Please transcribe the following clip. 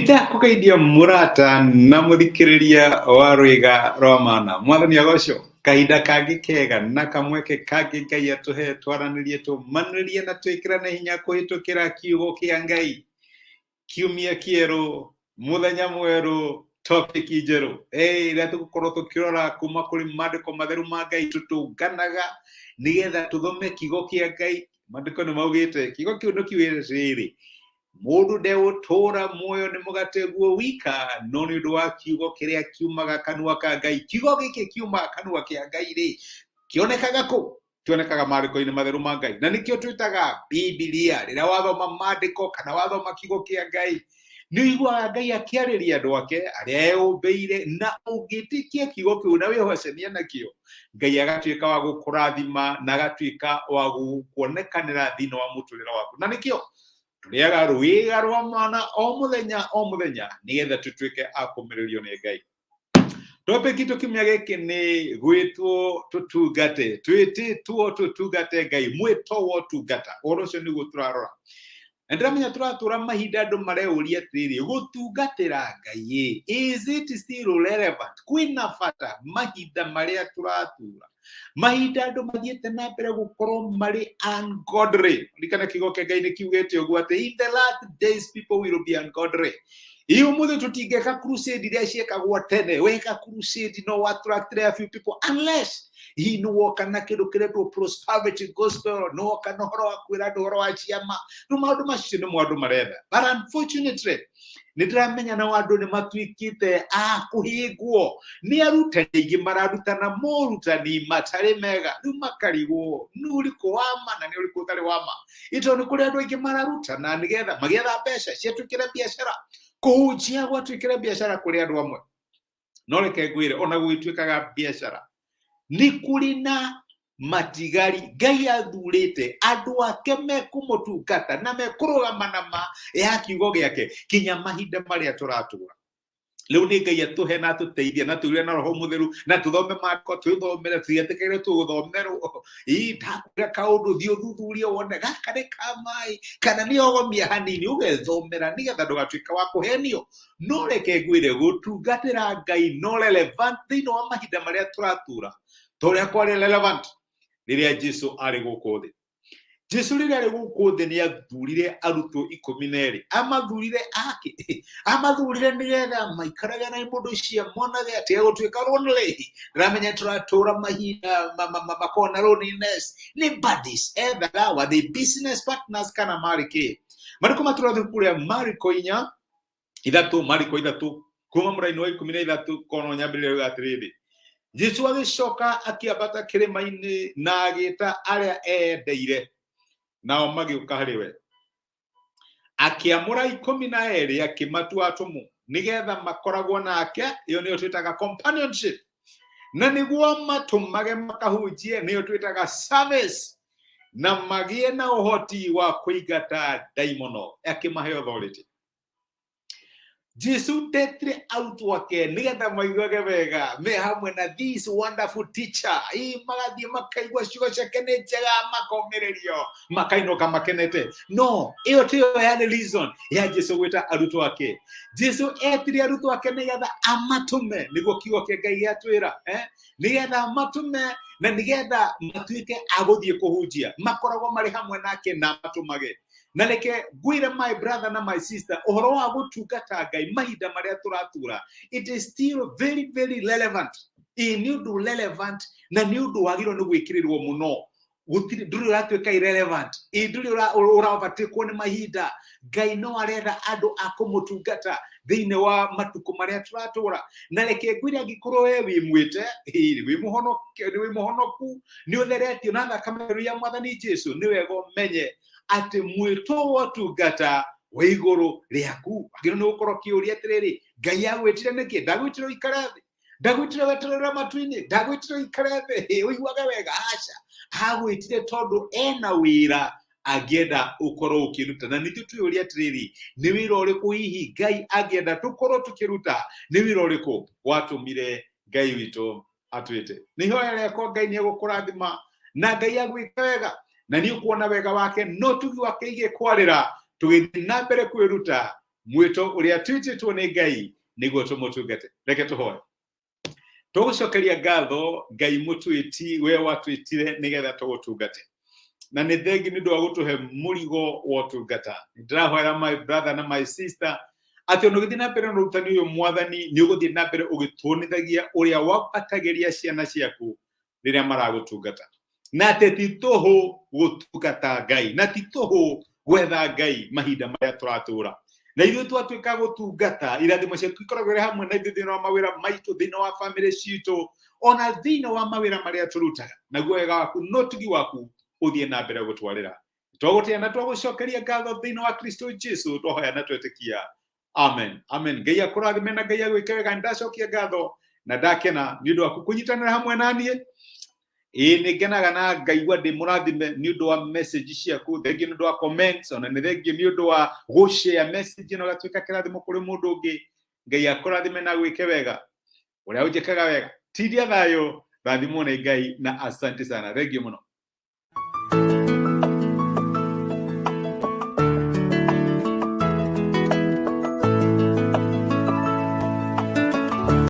Nĩndakũgeithia mũrata na mũthikĩrĩria wa Rwĩga rwa Mana. Mwathani agocwo. Kahinda kangĩ kega na kamweke kangĩ Ngai atũhe twaranĩrie tũmanĩrie na twĩkĩrane hinya kũhĩtũkĩra kiugo kĩa Ngai. Kiumia kĩerũ, mũthenya mwerũ, topic njerũ. Ĩrĩa tũgũkorwo tũkĩrora kuma kũrĩ maandĩko matheru ma Ngai tũtũnganaga nĩgetha tũthome kiugo kĩa Ngai. Maandĩko nĩ maugĩte, kiugo kĩu nĩ kiugĩte atĩrĩrĩ, mũndũ ndegũtũũra muoyo nĩ mũgate guo wika, no nĩ ũndũ wa kiugo kĩrĩa kiumaga kanua ka Ngai. Kiugo gĩkĩ kiumaga kanua kĩa Ngai rĩ, kĩonekaga kũ? Kĩonekaga maandĩko-inĩ matheru ma Ngai, na nĩkĩo twĩtaga Bibilia. Rĩrĩa wathoma maandĩko kana wathoma kiugo kĩa Ngai, nĩ ũiguaga Ngai akĩarĩria andũ ake arĩa eũmbĩire, na ũngĩtĩkia kiugo kĩu na wĩhocenie nakĩo, Ngai agatuĩka wa gũkũrathima na agatuĩka wa gũkuonekanĩra thĩinĩ wa mũtũrĩre waku. Na nĩkĩo tũrĩaga rwĩga rwa mana o mũthenya o mũthenya, nĩgetha tũtuĩke a kũmĩrĩrio nĩ Ngai. Topic itũ kiumia gĩkĩ nĩ gwĩtwo tũtungate, twĩtĩtwo tũtungate Ngai, mwĩto wa ũtungata. Ũhoro ũcio nĩguo tũrarora. Na ndĩramenya tũratũra mahinda andũ mareuria atĩrĩrĩ, gũtungatĩra Ngai ĩ, is it still relevant? Kwĩna bata mahinda marĩa tũratũra, mahinda andũ mathiĩte na mbere gũkorwo marĩ ungodly. Ririkana kiugo kĩa Ngai nĩ kiugĩte ũguo atĩ in the last days people will be ungodly. Ĩ ũmũthĩ tũtingĩka crusade iria ciĩkagwo tene. Weka crusade no attract a few people, unless hihi nĩ woka na kĩndũ kĩretwo prosperity gospel, nĩ woka na ũhoro wa kwĩra andũ ũhoro wa ciama. Rĩu maũndũ macio nĩmo andũ maretha, but unfortunately nĩ ndĩramenya nao andũ nĩ matuĩkĩte a kũhĩngwo nĩ arutani aingĩ mararutana morutani matarĩ mega. Rĩu makarigwo nĩ ũrĩkũ wa ma na nĩ ũrĩkũ ũtarĩ wa ma, ito nĩ kũrĩ andũ aingĩ mararutana nĩgetha magĩetha mbeca ciatuĩkĩre biacara, kũhunjia gwatuĩkĩre biacara kũrĩ andũ amwe. No reke ngwĩre, ona gũgĩtuĩkaga biacara, nĩ kũrĩ na matigari Ngai athurĩte andũ ake mekũmũtungata na mekũrũgama na ma ya kiugo gĩake kinya mahinda marĩa tũratũra rĩu. Nĩ Ngai atũhe na atũteithie na tũgĩe na Roho Mũtheru na tũthome maandĩko, twĩthomere, tũtigetĩkĩre tũgũthomerwo. Ii ndakwĩra kaũndũ, thiĩ ũthuthurie wone gaka nĩ ka maĩ kana nĩ ogomia hanini, ũgethomera nĩgetha ndũgatuĩke wa kũhenio. No reke ngwĩre, gũtungatĩra Ngai no relevant thĩinĩ wa mahinda marĩa tũratũra ta ũrĩa kwarĩ relevant rĩrĩa Jesu arĩ gũkũ thĩ. Jesu rĩrĩa arĩ gũkũ thĩ nĩ athurire arutwo 12. Amathurire ake? Amathurire nĩgetha maikarage na mũndũ ũcio, monage atige gũtuĩka lonely. Ndĩramenya tũratũra mahinda makoragwo na loneliness. Nĩ buddies ethaga, were they business partners kana marĩ kĩ? Marĩkũ matũrathiĩ kũrĩa Mariko 4:3, Mariko 3 kuma mũraini wa 13, kono nyambĩrĩria yuga atĩrĩrĩ, Jesu agĩcoka akĩambata kĩrĩma-inĩ na agĩta arĩa eendeire, nao magĩũka harĩ we. Akĩamũra 12, akĩmatua atũmwo, nĩgetha makoragwo nake, ĩyo nĩyo twĩtaga companionship, na nĩguo matũmage makahunjie, nĩyo twĩtaga service, na magĩe na ũhoti wa kũingata ndaimono. Akĩmahe authority. Jesu ndetire arutwo ake nĩgetha maiguage wega me hamwe na this wonderful teacher, ii magathiĩ makaigua ciugo ciake nĩ njega, makomĩrĩrio, makainũka makenete. No ĩyo tiyo yarĩ reason ya Jesu gwĩta arutwo ake. Jesu etire arutwo ake nĩgetha amatũme, nĩguo kiugo kĩa Ngai gĩatwĩra, eh? Nĩgetha amatũme na nĩgetha matuĩke a gũthiĩ kũhunjia, makoragwo marĩ hamwe nake na matũmage. Na reke ngwĩre, my brother na my sister, ũhoro wa gũtungata Ngai mahinda marĩa tũratura, it is still very very relevant. Ĩ nĩ ũndũ relevant na nĩ ũndũ wagĩrĩirwo nĩ gwĩkĩrĩrwo mũno. Gũtirĩ, ndũrĩ ũratuĩka irrelevant. Ĩ ndũrĩ ũraovertakwo nĩ mahinda. Ngai no arenda andũ a kũmũtungata thĩinĩ wa matukũ marĩa tũratũra. Na reke ngwĩre, angĩkorwo we wĩ mwĩte, ĩ, wĩ mũhonoke, wĩ mũhonoku, nĩ ũtheretio na thakame ya Mwathani Jesu, nĩ wega ũmenye atĩ mwĩto wa ũtungata wa igũrũ rĩaku. Wagĩrĩirwo nĩ gũkorwo ũkĩũria atĩrĩrĩ, Ngai agwĩtire nĩkĩ? Ndagwĩtire ũikare thĩ, ndagwĩtire weterere matu-inĩ, ndagwĩtire ũikare thĩ ũiguage wega. Aca, agwĩtire tondũ ena wĩra angĩenda ũkorwo ũkĩruta. Na ningĩ twĩyũrie atĩrĩrĩ, nĩ wĩra ũrĩkũ hihi Ngai angĩenda tũkorwo tũkĩruta? Nĩ wĩra ũrĩkũ watũmire Ngai witũ atwĩte? Nĩ ihoya rĩakwa Ngai nĩ egũkũrathima na Ngai agwĩke wega na nĩ ũkuona wega wake no tugi wake igĩkwarĩra tũgĩthiĩ na mbere kwĩruta. Mwĩto ũrĩa twĩtĩtwo nĩ Ngai nĩguo tũmũtungate. Reke tũhoe. Tũgũcokeria ngatho Ngai mũtwĩti, we watwĩtire nĩgetha tũgũtungate, na nĩ thengi nĩ ũndũ wa gũtũhe mũrigo wa ũtungata. Ndĩrahoera my brother na my sister atĩ ona ũgĩthiĩ na mbere na ũrutani ũyũ, Mwathani, nĩ ũgũthiĩ na mbere ũgĩtuonithagia ũrĩa wambatagĩria ciana ciaku rĩrĩa maragũtungata, na atĩ ti tũhũ gũtungata Ngai, na ti tũhũ gwetha Ngai mahinda marĩa tũratũra. Na ithuĩ twatuĩka gũtungata, irathimo ciaku ikoragwo irĩ hamwe na ithuĩ thĩinĩ wa mawĩra maitũ, thĩinĩ wa bamĩrĩ citũ, ona thĩinĩ wa mawĩra marĩa tũrutaga. Naguo wega waku na ũtugi waku ũthiĩ na mbere gũtwarĩra. Twagũtĩa na twagũcokeria ngatho thĩinĩ wa Kristo Jesu, twahoya na twetĩkia, amen, amen. Ngai akũrathime na Ngai agwĩke wega. Ndacokia ngatho na ndakena nĩ ũndũ waku kũnyitanĩra hamwe na niĩ. Ĩĩ, nĩ ngenaga na ngaigua ndĩ mũrathime nĩ ũndũ wa message ciaku. Thengiũ nĩ ũndũ wa comments, ona nĩ thengiũ nĩ ũndũ wa gũshare message ĩno gatuĩka kĩrathimo kũrĩ mũndũ ũngĩ. Ngai akũrathime na gwĩke wega ũrĩa ũnjĩkaga wega. Tindia thayũ, rathimwo nĩ Ngai, na asante sana, thengiũ mũno.